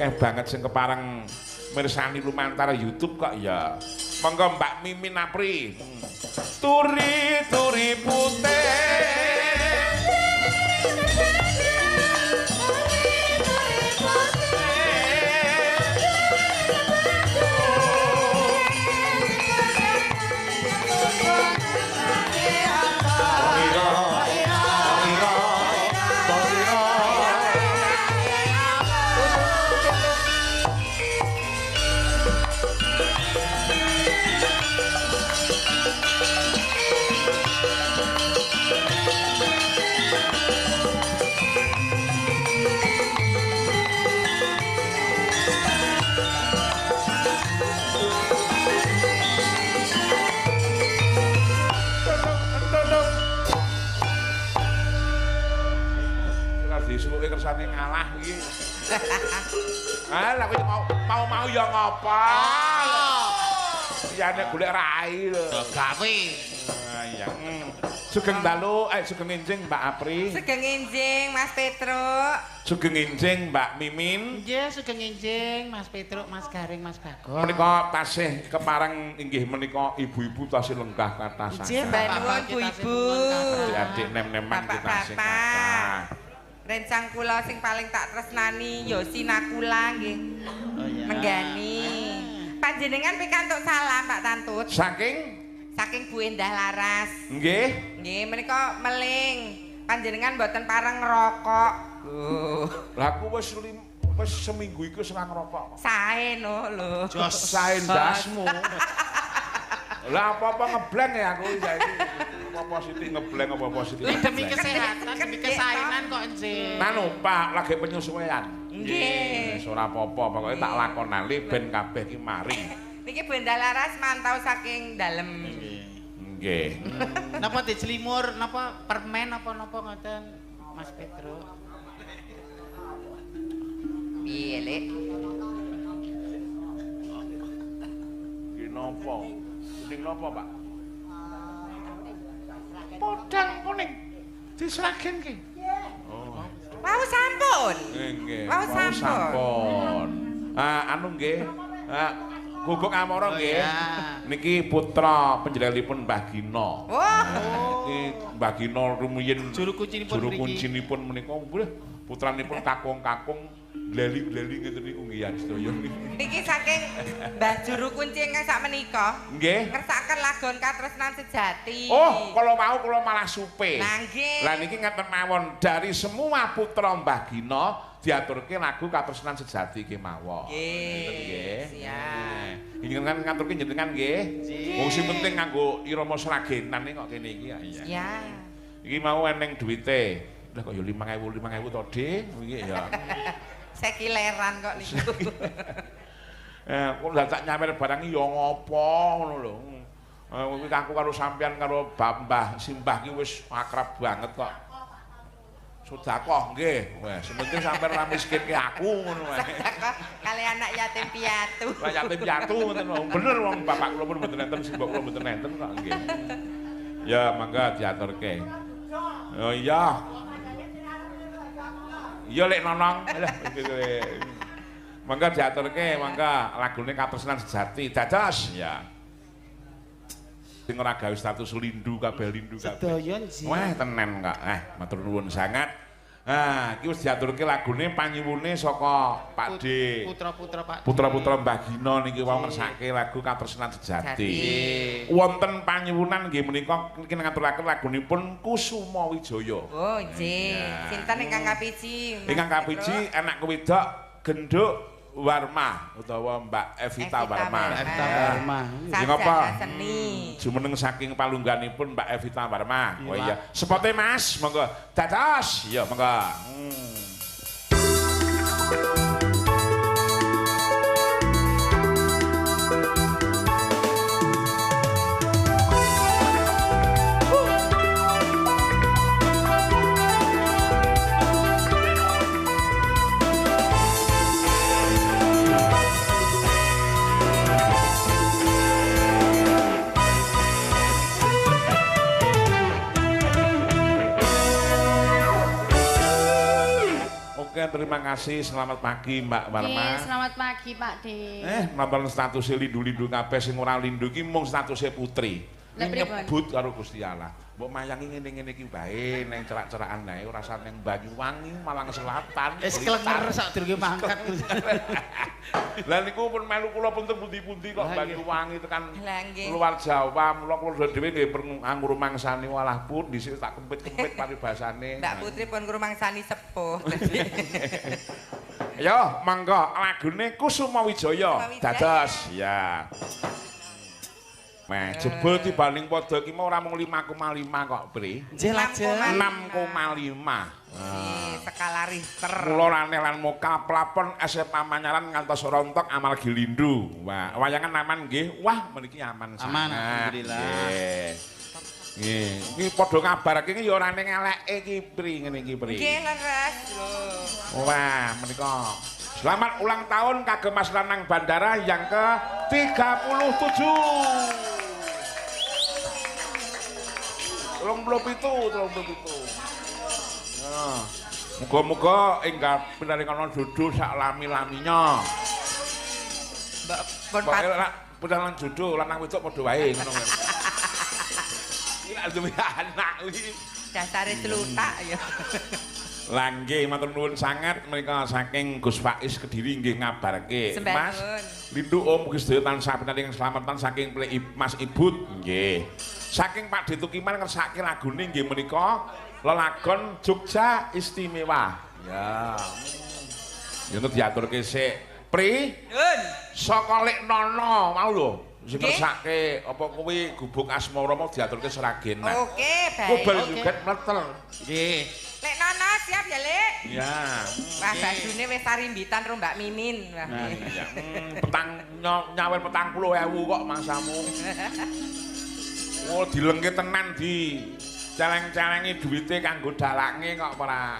Akeh banget sing kepareng mirsani lumantar YouTube kok ya. Monggo Mbak Mimin Apri. Turi-turi putih. Disuwuke kersane ngalah iki. Ah, lha kowe mau ya ngapa? Ya nek golek rai lho. Gawe. Ah iya. Sugeng dalu, sugeng enjing Mbak Apri. Sugeng enjing Mas Petruk. Sugeng enjing Mbak Mimin. Nggih, sugeng enjing Mas Petruk, Mas Garing, Mas Bagong. Menika tasih kepareng inggih menika ibu-ibu tasih lenggah kathah sanget. Nggih, nuwun Bu Ibu. Adik-adik nem-neman kita sing kathah. Rencang kula sing paling tak tresnani ya Sinakula nggih. Oh iya. Menggani. Panjenengan pikantuk salam Pak Tantut. Saking Bu Endah Laras. Nggih. Nggih, menika meling. Panjenengan mboten pareng ngrokok. Lho. Lah aku wis seminggu iki wis ora ngrokok. Sae no lho. Jos sae ndasmu. Lah apa-apa ngebleng ya aku saiki. Apa-apa sithik ngebleng apa-apa sithik. Demi kesehatan, demi kesaenan kok nggih. Nanu Pak, lagi penyesuaian. Nggih. Wis ora apa-apa, pokoke tak lakonane ben kabeh ki mari. Niki Bu Endah Laras mantau saking dalem. Nggih. Napa dicelimur, napa permen apa napa ngoten Mas Petruk? Piye, Lek? Nggih napa? Kuning napa, Pak? Podang kuning. Disragen ki. Oh. Wau sampun. Nggih. Wau sampun. Ah, anu nggih. Ah, Guguk Amara nggih. Niki putra panjenenganipun Mbah Gino. Oh. Niki Mbah Gino rumiyin juru kuncinipun juru kuncinipun menika nggih putranipun kakung-kakung gleli-gleli ngeten niku nggih sedaya niki. Niki saking Mbah juru kunci ingkang sakmenika. Nggih. Ngersakaken lagon Katresnan Sejati. Oh, kala wau kula malah supe. Lah nggih. Lah niki ngeten mawon dari semua putra Mbah Gino diaturke lagu Katresnan Sejati kemawon. Nggih. Siap. Jenengan ngaturke jenengan nggih. Wong sing penting nganggo irama sragenan kok kene iki ya. Iya. Iki mau eneng duwite. Lah kok ya 5000 5000 to, Dik? Iki ya. Sekileran kok niku. Kok lah tak nyawer barang ya ngopo ngono lho. Kuwi aku karo sampean karo Mbah Simbah ki wis akrab banget kok. Sedekah nggih. Wah, sing penting sampean ora miskinke aku ngono wae. Sedekah kali anak yatim piatu. Lah yatim piatu ngoten lho. Bener wong bapak kula pun mboten enten, simbok kula mboten enten kok nggih. Ya mangga diaturke. Oh iya. Iya lek nonong. Lah mangga diaturke, mangga lagune Katresnan Sejati. Dados ya. Sing ora gawe status lindu kabeh lindu kabeh. Sedaya nggih. Wah tenan kok. Matur nuwun sangat. Ah, iki wis diaturke lagune panyuwune saka Pak D. Putra-putra Pak. Putra-putra Mbah Gino niki wau ngersake lagu Katresnan Sejati. Wonten panyuwunan nggih menika niki ngaturaken lagunipun Kusuma Wijaya. Oh, nggih. Sinten ingkang kapiji? Ingkang kapiji anak wedok Genduk Warma utawa Mbak Evita Warma. Evita Warma. Sing apa? Seni. Jumeneng saking palungganipun Mbak Evita Warma. Oh iya. Sepote Mas, monggo. Dados. Iya, monggo. Terima kasih. Selamat pagi Mbak Warma. Nggih, selamat pagi Pak De. Nonton statusnya lindu-lindu kabeh, sing ora lindu iki mung statusnya Putri. Lah, pripun? Nyebut karo Gusti Allah. Mbok mayangi ngene-ngene iki wae ning cerak-cerakan ae, ora usah ning Banyuwangi, Malang Selatan. Wis klenger sadurunge mangkat. Lah niku pun melu kula pun teng pundi-pundi kok. Lah, nggih. Banyuwangi tekan Lah, nggih. luar Jawa, mula kula dhewe nggih ngrumangsani, walah pun dhisik tak kempit-kempit paribasane. Mbak Putri pun ngrumangsani sepuh. Ayo, monggo lagune Kusuma Wijaya. Kusuma Wijaya. Dados, ya. Meh, jebul tibaning padha iki mau ora mung 5,5 kok, Pri. Nggih lajeng. 6,5. Nggih, skala Richter. Mula raneh lan muka plafon SMA Manyaran ngantos rontok amargi lindu. Wah, wayangan aman nggih. Wah, meniki aman sangat. Aman, alhamdulillah. Nggih. Nggih, iki padha ngabarake iki ya ora ning eleke iki, Pri, ngene iki, Pri. Nggih, leres lho. Wah, menika selamat ulang tahun kagem Mas Lanang Bandara yang ke-37. 37, 37. Nah, muga-muga enggal pinaringan jodoh sak lami-laminya. Mbak pun Pokoke lak pinaringan jodoh lanang wedok padha wae ngono kuwi. Iki lak duwe anak kuwi. Dasare cluthak ya. Lah nggih, matur nuwun sanget menika saking Gus Faiz Kediri nggih ngabarke. Sembah Mas nuwun. Lindu Om mugi sedaya tansah pinaringan slametan saking Mas Ibut nggih. Saking Pak De Tukiman ngersake lagune nggih menika lelagon Jogja Istimewa. Ya. Ya untuk diaturke sik. Pri, Nun. saka Lek Nono mau lho sing Nggih. ngersake apa kuwi Gubuk Asmara mau diaturke Sragenan. Oke, Ku baik. bal joget mletel. Nggih. Lek Nono siap ya, Lek? Ya. Wah, bajune wis sarimbitan ro Mbak Mimin. Wah. Nah, iya. Petang nyawer 40.000 kok mangsamu. Oh, dilengke tenan di celeng-celengi duwite kanggo dalange kok ora.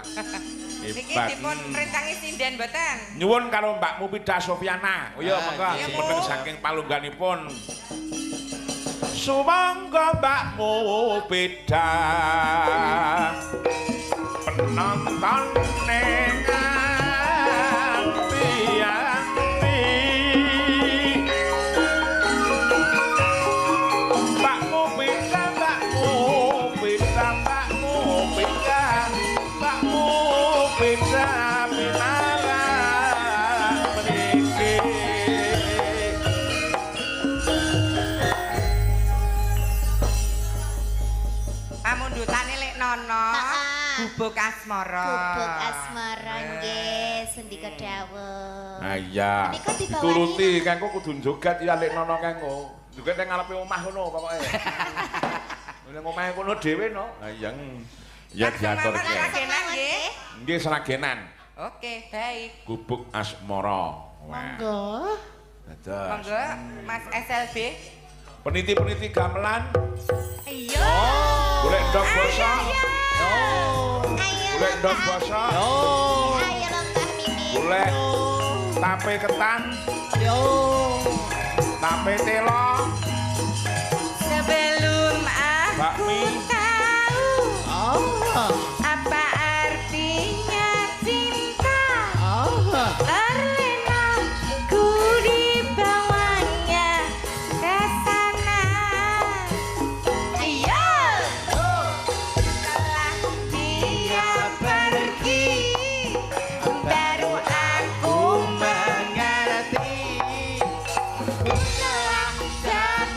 Niki Hebat. dipun rencangi sinden mboten? Nyuwun karo Mbak Mupida Sofiana. Oh iya, Ah, monggo nggih. jumeneng saking palungganipun. Sumangga Mbak Mupida. Penonton ning ati-ati. Mbak Mupida, Mbak Mupida, Mbak Mupida, Mbak Mupida pinarak mriki. Pamundhutane Lek Nono. Heeh. Gubuk Asmara. Gubuk Asmara nggih, sendika dawuh. Ah iya. Menika dibawani Dituruti kanggo kudu joget ya Lek Nono kanggo. Joget ning ngarepe omah ngono pokoke. Ning omahe kono dhewe no. Ah iya. Ya Langsung diaturke. mawon Sragenan nggih. Nggih Sragenan. Oke, baik. Gubuk Asmara. Wah. Monggo. Dados. Monggo Mas SLB. Peniti-peniti gamelan, Ayo. golek ndok bosok, Ayo. golek ndok bosok, Ayo lho Mbah Mimin. golek tape ketan, Yo. tape telo, Sebelum aku bakmi. tahu Oh. apa artinya cinta, Oh. terlena ku dibawanya ke sana. Ayo. Setelah dia pergi, baru aku Mengerti. telah jatuh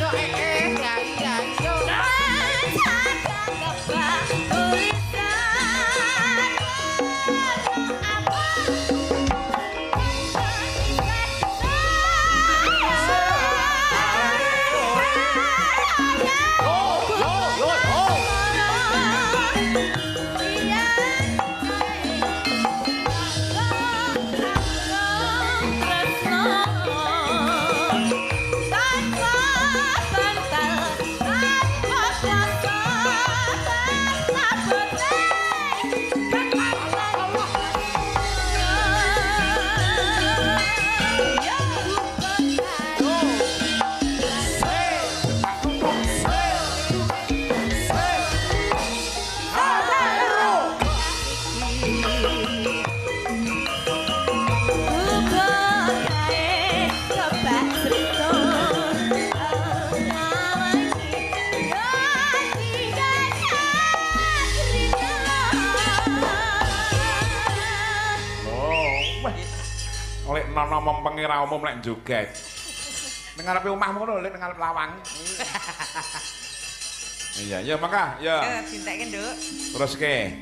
Ayo eh ya iya yo. Nono mempenge ra umum lek joget. Ning ngarepe omahmu ngono lek ning ngarep lawang. Iya, ya mangga, ya. Ya, dintekke, Nduk. Teruske.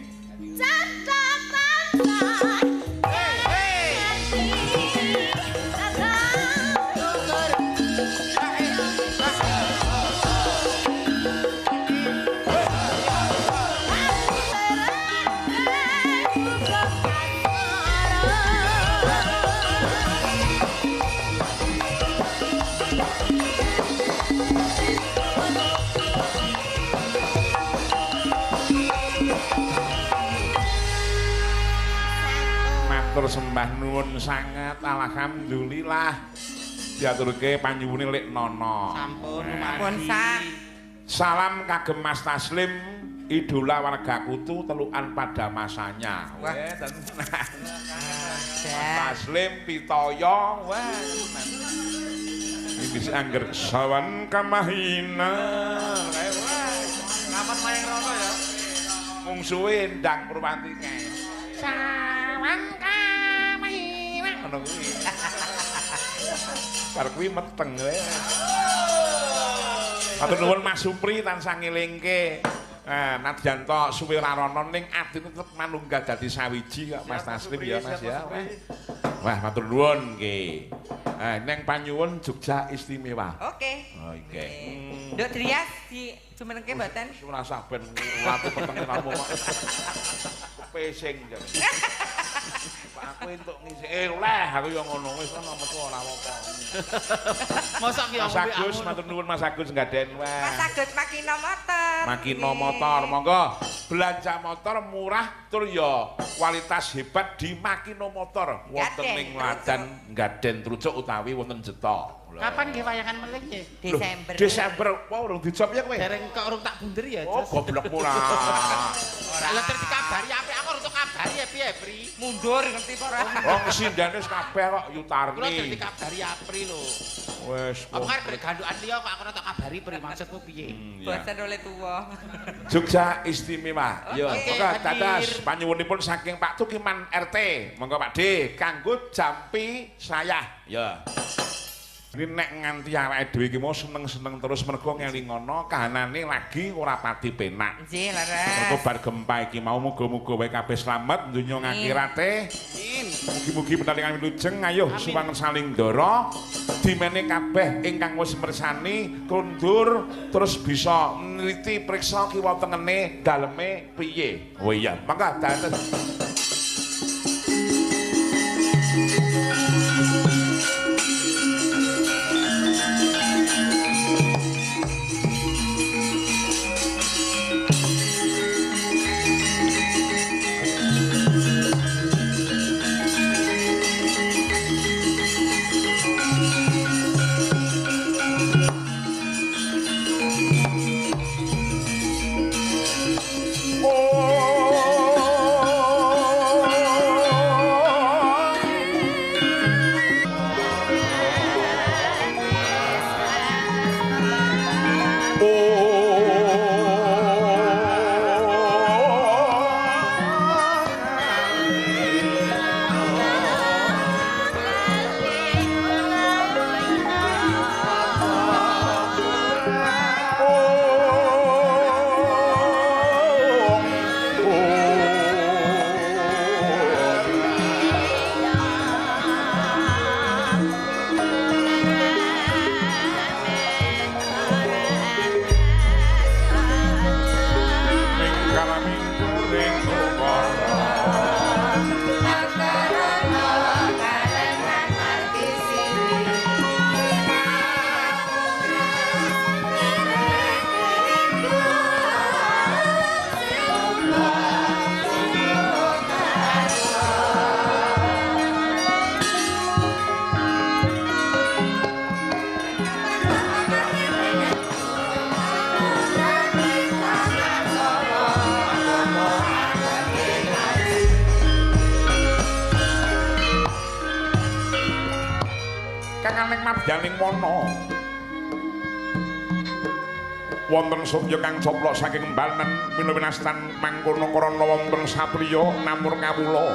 Matur sembah nuwun sanget, alhamdulillah. Diaturke panyuwune Lek Nono. Sampun, sampun sah. Salam kagem Mas Taslim, idola warga Kutu telukan pada masanya. Wah, tenan. Taslim Pitoyo, wah tenan. Iki wis angger sawan kamahina. Kapan mayang rono ya? Mungsuhe Endang Purwanti kae. Sawan kamahina ngono kuwi. Bar kuwi meteng kowe. Matur nuwun Mas Supri tansah ngelingke. Nadyan to suwe ora rono ning atine tetep manunggal dadi sawiji kok Mas Taslim ya Mas ya. Wah, matur nuwun nggih. Neng panyuwun Jogja istimewa. Oke. Oke. Nduk Drias di jumenengke mboten? Ora usah ben watu petenge ramu kok. Kepesing jane. Pak aku entuk ngisi. Oleh aku ya ngono wis ana metu ora apa-apa. Mosok ki Mas Agus matur nuwun Mas Agus nggaden wae. Mas Agus Makino Motor. Makino Motor monggo belanja motor murah tur ya kualitas hebat di Makino Motor wonten ing Ladan Gaden Trucuk utawi wonten Jeto. Kapan nggih wayangan meling nggih? Desember. Desember. Wah urung dijop ya kowe. Dereng kok urung tak bunder ya. Oh goblokmu lah. Ora. Lah terus dikabari apik aku urung kabari ya piye, Pri? Mundur ngerti apa ora? Wong sindane wis kabeh kok Yutarni. Kulo terus dikabari Apri lho. Wis. Apa karep gandukan liya kok aku ora tak kabari Pri maksudmu piye? Bosen oleh tuwa. Jogja istimewa. Yo, monggo dados panyuwunipun saking Pak Tukiman RT. Monggo Pak D kanggo jampi sayah. Ya. Ini nek nganti awake dhewe iki mau seneng-seneng terus mergo ngelingono kahanane lagi ora pati penak. Nggih, leres. Mergo bar gempa iki mau muga-muga wae kabeh slamet donya ngakhirate. Amin. Mugi-mugi pendalingan wilujeng ayo suwangen saling ndara dimene kabeh ingkang wis mersani kondur terus bisa nliti priksa kiwa tengene daleme piye. Oh iya, mangga dados. Oh. madyaning wana. Wonten surya kang coplok saking mbanen minowinastan mangkono karana wonten satriya namur kawula.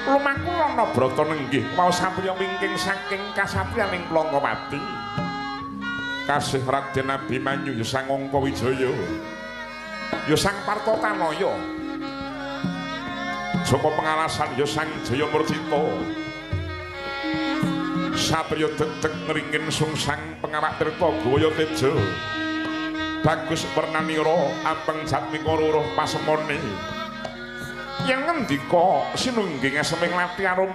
Lumaku ana brata nenggih wau satriya wingking saking kasatriyaning Plangkawati. Kasih Raden Abimanyu ya Sang Angkawijaya. Ya Sang Partatanaya. Jaka pengalasan ya Sang Jayamurcita. Satriya dedeg ngringin sungsang pengawak tirta gaya teja. Bagus wernanira ampeng jatmika ruruh pasemone. Yen ngendika sinungging eseming lati arum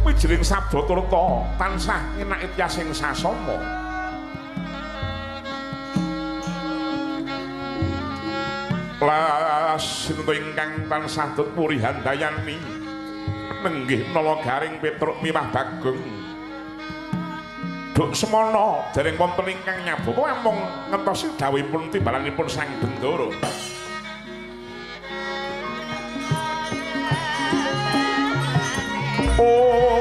wijiling sabda turta tansah ngenakit yasing sasama. Las ingkang tansah tut puri handayani nenggih nala garing Petruk miwah Bagong. Duk semono dereng wonten ingkang nyabaka amung ngentosi dawuhipun timbalanipun Sang Bendara. Om.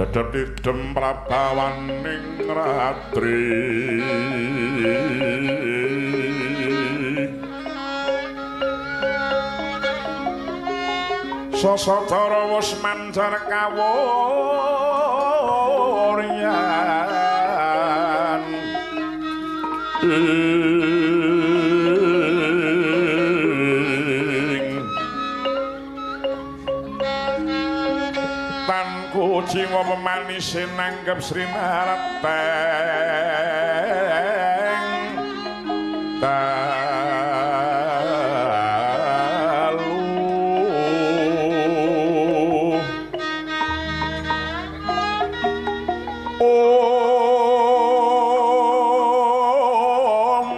Dadap idem prabawaning ratri. Sasatara wis mancar kawuryan. Tanku jiwa pemanise nanggep srinareteng talu. Om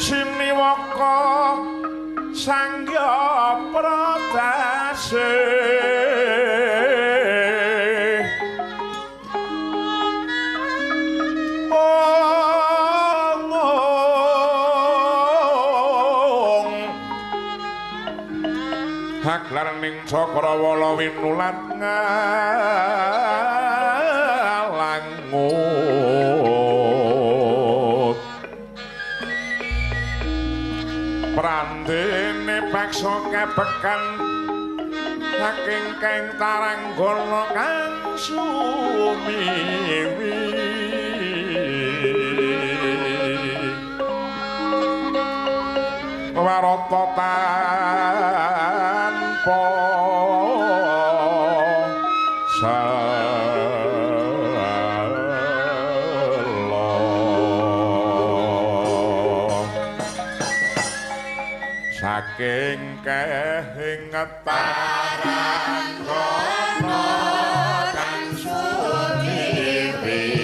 Siniwaka Sangya Pradase. Haglarning cakrawala winulat ngalangut. Prandene baksa kebekan saking keng taranggana kang sumiwi. Warata tanpa sela. Saking kehing taranggana kang sumiwi.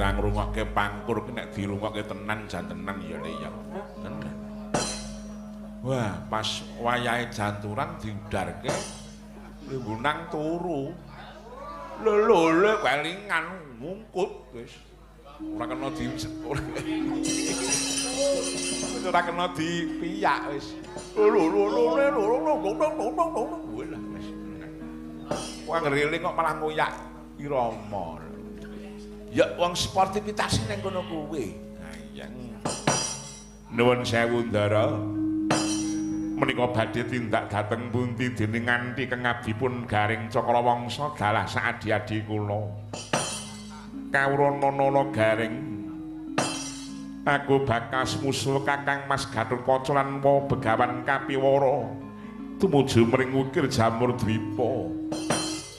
Ngrungokke pangkur ki nek dirungokke tenan jan tenan ya le ya. Tenan. Wah, pas wayahe janturan diudarke limbunang turu. Lho lho lho kelingan ngungkut wis. Ora kena di ora kena dipiyak wis. Lho lho lho lho lho lho lho lho lho wis. Wah ngriling kok malah ngoyak irama. Ya wong sportivitas ning kono kuwi. Ha iya. Nuwun sewu Ndara. Menika badhe tindak dhateng pundi dening nganti kengabdipun Gareng Cakrawangsa dalah saadi-adi kula. Kawrana nala Gareng. Aku bakas musul Kakang Mas Gathotkaca lan wa Begawan Kapiwara tumuju mring ukir Jamur Dwipa.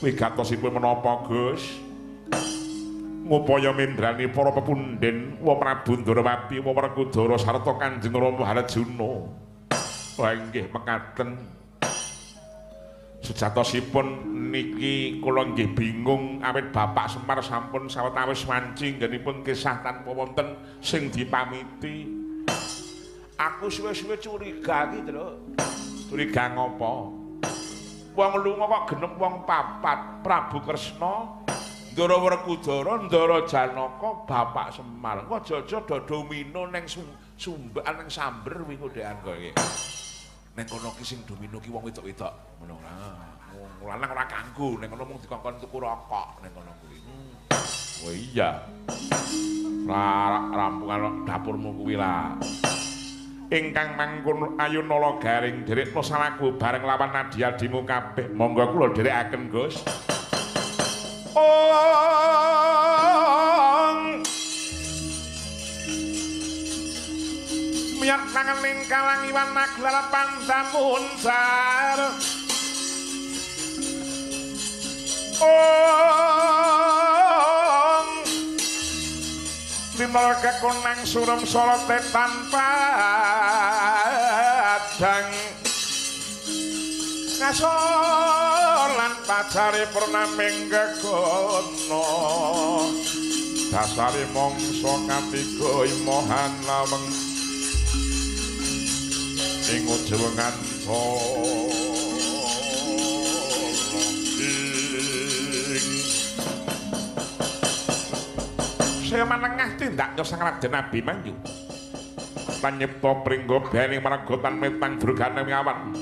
Wigatosipun menapa, Gus? Ngupaya mendrani para pepundhen wa Prabu Ndrawati wa Werkudara sarta Kanjeng Rama Harjuna. Wah inggih mekaten. Sejatosipun niki kula nggih bingung awit Bapak Semar sampun sawetawis wanci nggenipun kisah tanpa wonten sing dipamiti. Aku suwe-suwe curiga iki, Truk. Curiga ngopo? Wong lunga kok genep wong papat, Prabu Kresna, Ndara Werkudara, Ndara Janaka, Bapak Semar. Kok aja-aja do domino ning sumbekan ning samber kuwi kodhean kowe iki. Ning kono ki sing domino ki wong wedok-wedok. Ngono ora. Wong lanang ora kanggo, ning kono mung dikongkon tuku rokok ning kono kuwi. Oh iya. Rampungan dapurmu kuwi lah. Ingkang mangkun ayu nala garing derekna salaku bareng lawan adi-adimu kabeh. Monggo kula dherekaken, Gus. Ong miyak tanganing kalang iwan naglar pandamuncar. Ong linol kekonang surem sorote tanpa adang ngasor lan pacare purnaming gegono. Dasare mangsa katiga imohan laweng ing ujewengan saya manengah tindak sang Raden Abimanyu panyipta pringga bening marga tan metang durgane awan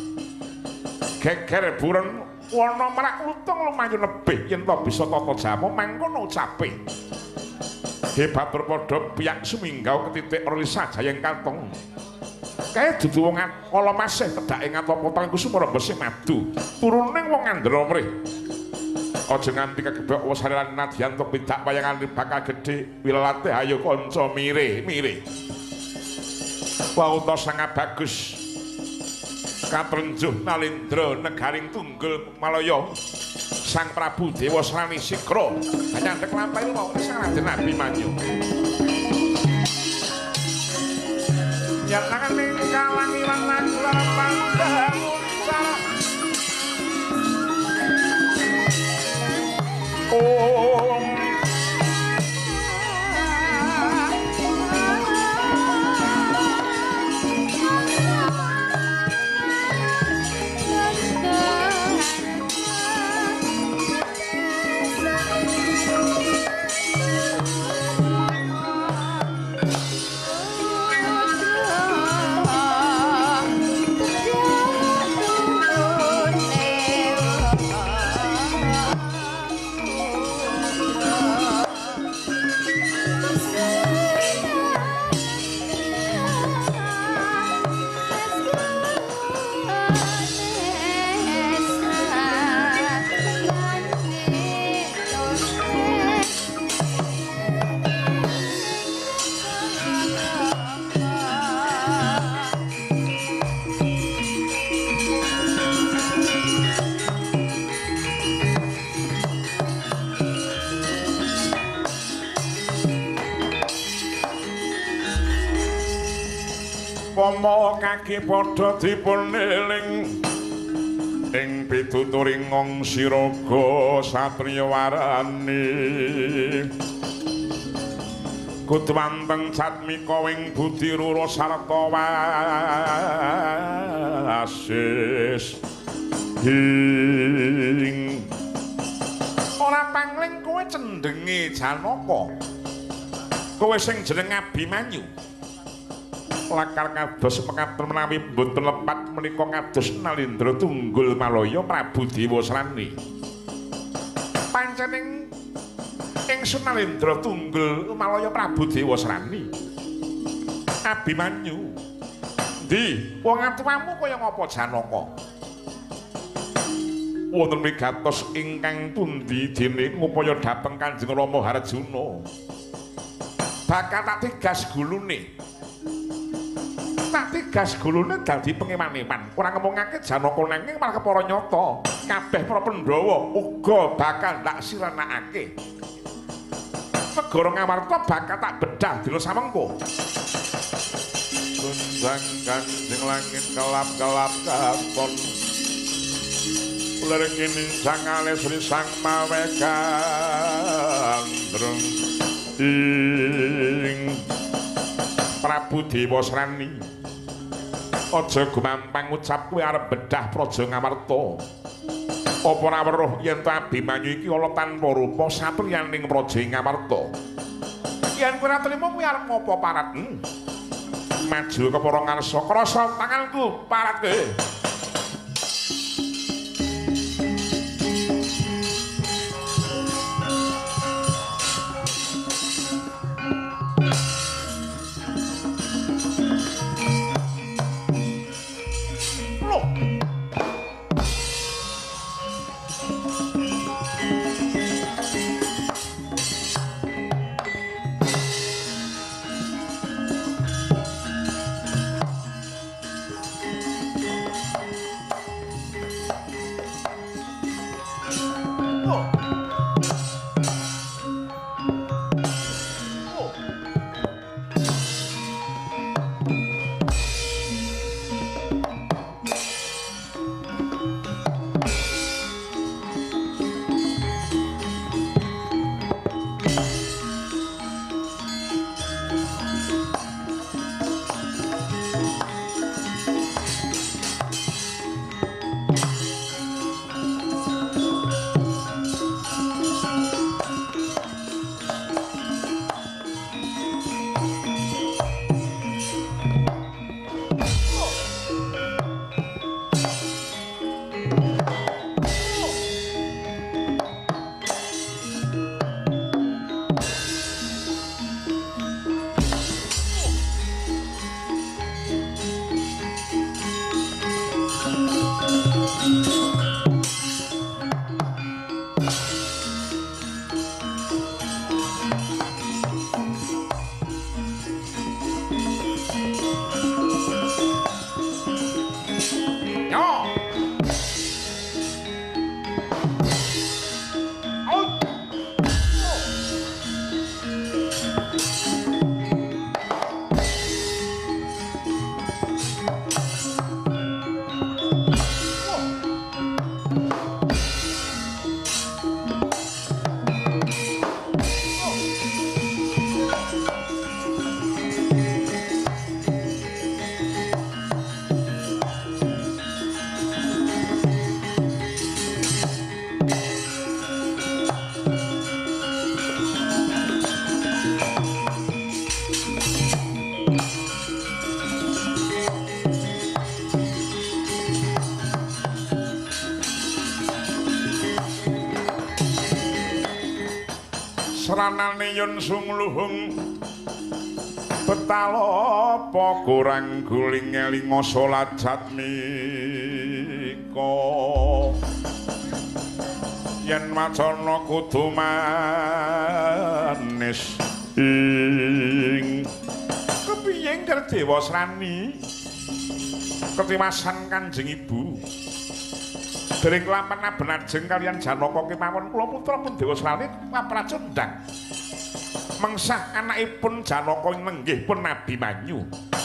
geger buren wana merak lutung lumayu lebih yen to bisa tata jama mangkono ucape hebat padha piyak suminggau ketitik orlisa jayeng kantong kae dudu wong kala masih tedhake ngatapa tang kusuma rembese madu turuning wong ngandra mrih aja nganti kegebek wesane lan nadyan tok pidak wayangan bakal gedhe wilalate ayo kanca mire-mire wauta sangat bagus katrenjuh Nalendra negaring tunggul Malaya Sang Prabu Dewasrani Sikra nyandhek lampahe mau Sang Raden Abimanyu yen nangane kalangi lan lan pandangun Om Pomo kaki padha dipun eling ing pituturing ngong siraga satriya warani kudu wanteng jatmika wing budi rura sarta wasis ing ora pangling kowe cendhenge Janaka kowe sing jeneng Abimanyu lakar kados mekaten menawi mboten lepat menika kados Nalendra Tunggul Malaya Prabu Dewasrani pancening ingsun Nalendra Tunggul Malaya Prabu Dewasrani Abimanyu ndi wong atuwamu kaya ngapa Janaka wonten wigatos ingkang pundi dene ngupaya dhateng Kanjeng Rama Harjuna bakal tak tigas gulune tak tigas gulune dadi pengeman-eman ora ngomongake Janaka nanging malah kepara nyata kabeh para Pandhawa uga bakal tak siranakake negara Ngamarta bakal tak bedah dina samengko gundang kanjeng langit kelap-kelap katon ler kini sangale Sri Sang Mawe Gandrung ing Prabu Dewasrani aja gumampang ucap kowe arep bedah Praja Ngamarta apa ora weruh yen to Abimanyu iki ala tanpa rupa satriyaning Praja Ngamarta yen kowe ora trima kowe arep ngopo parat maju kepara ngarsa krasa tanganku parat kowe. Ngeyun sungluhung betalopo kurang guling elingo salat jatmika yen wacana kudu manis ing kepiye ngger Dewasrani ketiwasan Kanjeng Ibu dereng kelapan aben-ajeng kalian Janaka kemawon kula putra pun Dewasrani kapracundang mengsah anakipun Janaka nenggih pun Abimanyu.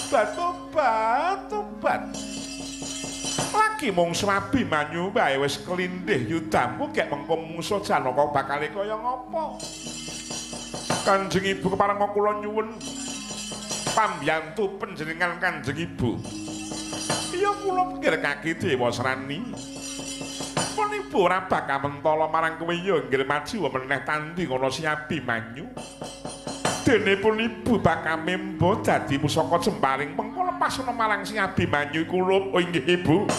Tobat tobat. Lagi mungsu Abimanyu wae wis kelindih yudamu gek mengko mungsu Janaka bakale kaya ngapa. Kanjeng Ibu keparenga kula nyuwun pambiyantu panjenengan Kanjeng Ibu. Iya kula pikir kaki Dewasrani. Pun ibu ora bakal mentala marang kowe ya nggih maju meneh tanding ana si Abimanyu. Dene pun ibu bakal membo dadi pusaka jemparing mengko lepas ana marang si Abimanyu iku lho. Oh inggih Ibu.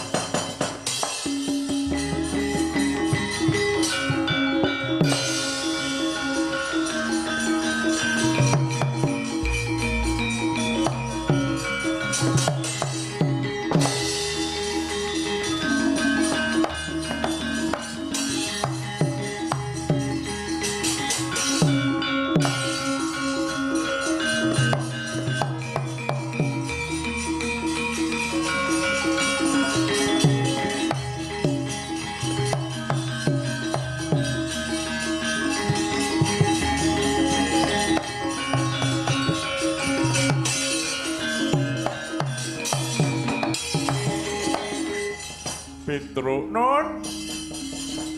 Petro Nun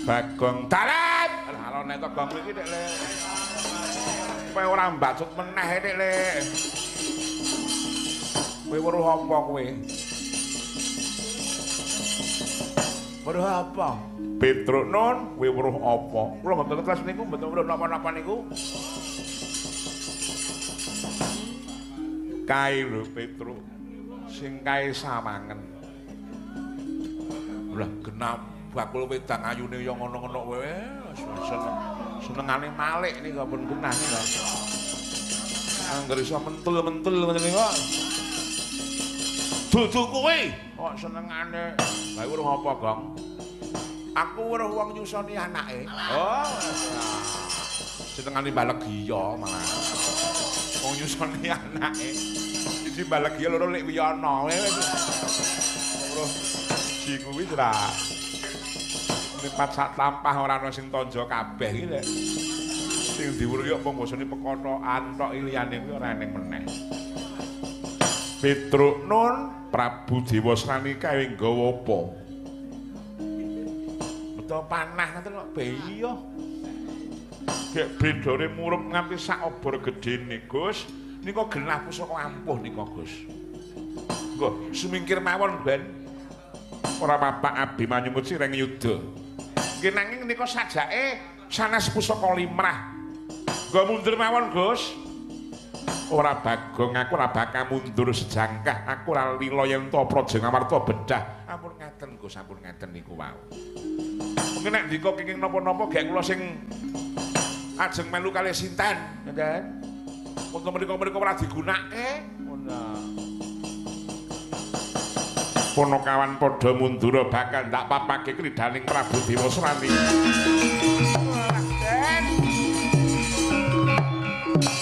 Bagong Dalam. Alone to gong iki nek le. Kowe ora mbacut meneh nek le. Kowe weruh apa kowe? Weruh apa? Petro Nun, kowe weruh apa? Kula mboten kelas niku mboten weruh napa-napa niku. Kae lho Petro. Sing kae sawangen. Lah genap bakul wedang ayune ya ngono-ngono kowe seneng senengane malik nika pun genah nika. Angger iso mentul-mentul ngoten niku. Dudu kowe kok senengane. Lah weruh apa, Gong? Aku weruh wong nyusoni anake. Oh. Senengane Balegiya malah. Wong nyusoni anake. Iki Balegiya loro lek wiyana. Weruh siji kuwi ora. Mripat sak tampah ora ana sing tanja kabeh iki lek. Sing diweruhi apa mbosone pekothokan tok liyane kuwi ora eneng meneh. Petruk Nun Prabu Dewasrani kae nggawa apa? Beto panah ngoten kok iya. Gek bendore murup nganti sak obor gedene, Gus. Nika genah pusaka ampuh nika, Gus. Nggo sumingkir mawon ben. Ora bapak Abimanyu cireng yuda. Nggih nanging nika sajake sanes pusaka limrah. Nggo mundur mawon, Gus. Ora Bagong, aku ora bakal mundur sejangkah. Aku ora lila yen to Praja Ngamarta bedah. Ampun ngaten, Gus, ampun ngaten niku wau. Mungkin nek ndika kenging napa-napa gek kula sing ajeng melu kalih sinten, ngoten. Untuk mriko-mriko ora digunakake, ngono. Ponokawan padha mundura bakal ndak papake kridaning Prabu Dewasrani.